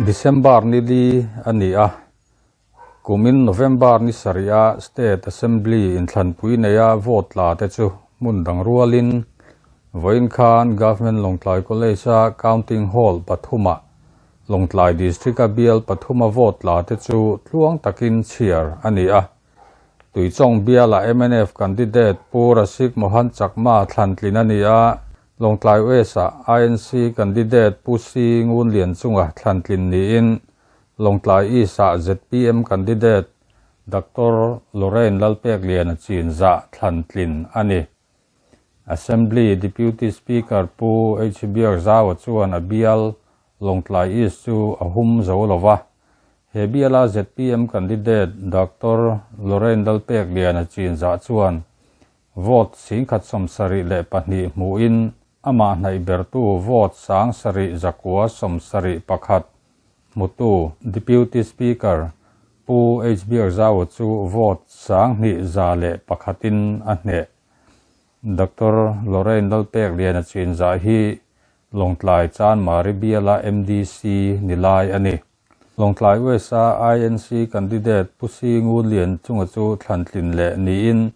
December ni li a ni a, kumin November ni sarih a State Assembly inthlanpui neia vote tla te chu hmun dang rualin vawiin khan Government Lawngtlai College-a Counting Hall pathumah Lawngtlai District-a bial pathuma vote tla te chu tluang takin chhiar a ni a. Tuichawng bialah mnf candidate Pu Rasik Mohan Chakma thlantlin a ni a, Lawngtlai West-ah INC candidate Pu Si Ngun Lian chunga thlantlin niin Lawngtlai East-ah zpm candidate Doctor Lorraine Lalpekliana chinzah thlantlin a ni. Assembly Deputy Speaker Pu H Biakzaua chuan a bial Lawngtlai East chu a hum zo lo va. He biala zpm candidate Doctor Lorraine Lalpekliana chinzah chuan vote 1072 hmuhin amah hnaih bertu vote 7371 hmutu Deputy Speaker Pu H Biakzaua chu vote 2101-in a hneh. Doctor Lorraine Lalpekliana chinzah hi Lawngtlai Chanmari biala MDC ni lai a ni. Lawngtlai West-a INC candidate Pu Si Ngun Lian chunga chu thlantlin leh niin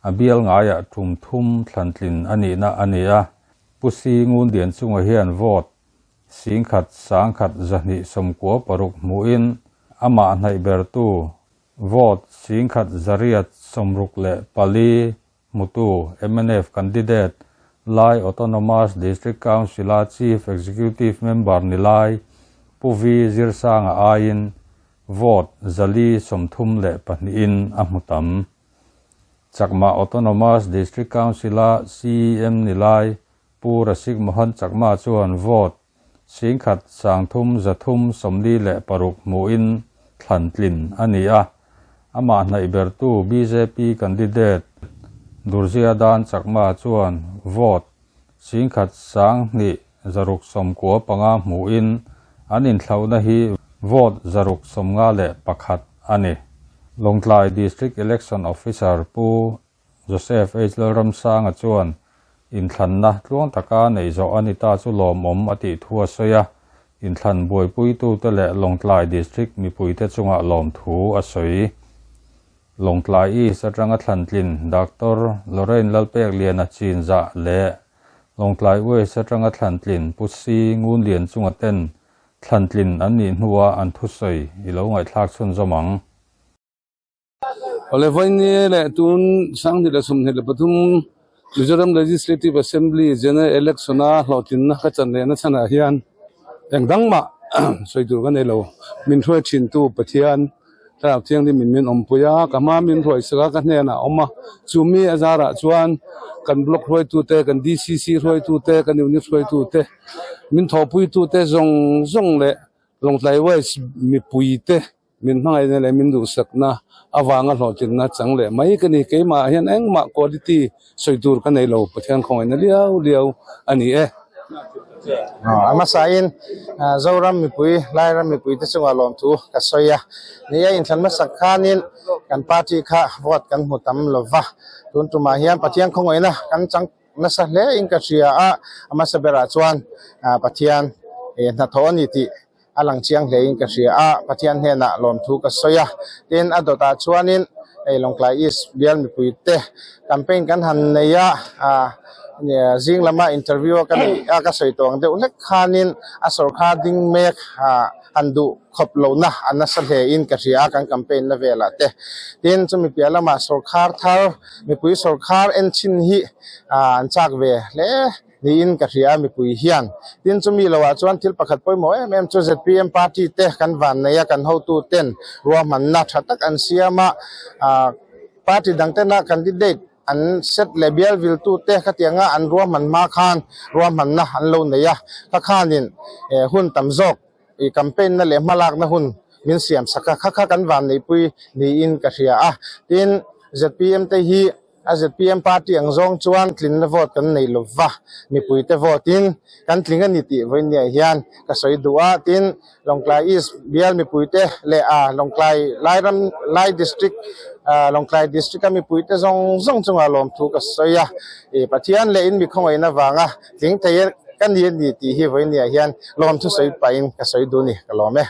a bial ngaiah tum thum thlantlin a nihna a ni a. Pu Si Ngun Lian chunga hian vote 1,196 hmuhin amah hnaih bertu vote 1,864 hmutu mnf candidate Lai Autonomous District Council-a Chief Executive Member ni lai Pu Vi Zirsanga aiin vote 432-in a hmu tam. Chakma Autonomous District Council-a CEM ni lai Pu Rasik Mohan Chakma chuan vote 1,336 hmuhin thlantlin a ni a. Amah hnaih bertu BJP candidate Durzia Dan Chakma chuan vote 1,295 hmuhin an inthlauhna hi vote 691 a ni. Lawngtlai District Election Officer Pu Joseph H Lalramsanga chuan inthlanna tluang taka nei zawh a ni ta chu lawmawm a tih thu a sawi a, inthlan buaipuitute leh Lawngtlai District mipuite chungah lawm thu a sawi. Lawngtlai East atanga thlantlin Doctor Lorraine Lalpekliana chinzah leh Lawngtlai West atanga thlantlin Pu Si Ngunlian chunga ten thlantlin an nih hnuah an thusawi i lo ngaihthlak chhunzawm ang. Awle vawiin leh tun 2023 Mizoram Legislative Assembly General Election a hlawhtlinna ka chan lehna chhanah hian eng dang mah sawi tur ka nei lo. Min hruai thintu Pathian thlarau thianghlim in min awmpui a, ka hma min hruai sak a, ka hnenah a awm a. Chu mi a zarah chuan kan block hruaitute, kan DCC hruaitute, kan unit hruaitute, min thawhpuitute zawng zawng leh Lawngtlai West mipuite Min hmangaihna leh min duhsakna avanga hlawhtlinna chang leh mai ka ni. Keimah hian engmah quality sawi tur ka nei lo, Pathian khawngaihna liau liau a ni e. A hmasain Zoram mipui, Lairam mipuite chungah lawmthu ka sawi a. Ni a inthlan hmasak khanin kan party kha vote kan hmu tam lo va. Tun tumah hian Pathian khawngaihna kan chang nasa hle in ka hria a. A hmasa berah chuan Pathian hnathawh a ni tih a lang chiang hle in ka hria a, Pathian hnenah lawmthu ka sawi a, tin a dawtah chuanin hei Lawngtlai East bial mipui te campaign kan han nei a, ah zing lama interview a ka neih a ka sawi tawh ang deuh hlek khanin a sawrkar ding mek ah han duh khawp lohna a nasa hle in ka hria a kan campaign na velah te, tin chumi piah lamah sawrkar thar mipui sawrkar en chhin hi ah an chak ve hle. Niin ka hria a mipui hian. Tin chumi loah chuan thil pakhat pawimawh em em chu zpm party te kan van nei a, kan hotu ten ruahmanna tha tak an siam a, party dang tena candidate an set leh bial viltu te khatianga an ruahman hma khan ruahmanna an lo nei a, kha khanin hun tam zawk i campaign na leh hmalakna hun min siam sak a, kha kha kan van neihpui niin ka hria a. Tin zpm te hi. A zpm party ang zawng chuan tlinna vote kan nei lo va, mipuite vote in kan tling a ni tih vawinia hian ka sawi duh a, tin Lawngtlai East bial mipuite leh a Lawngtlai Lairam Lai District Lawngtlai District a mipuite zawng zawng chungah lawmthu ka sawi a, i Pathian leh in mi khawngaihna vanga tling thei e. ka ni a ni tih hi vawinia hian lawmthu sawi pahin ka sawi duh a ni, ka lawm e.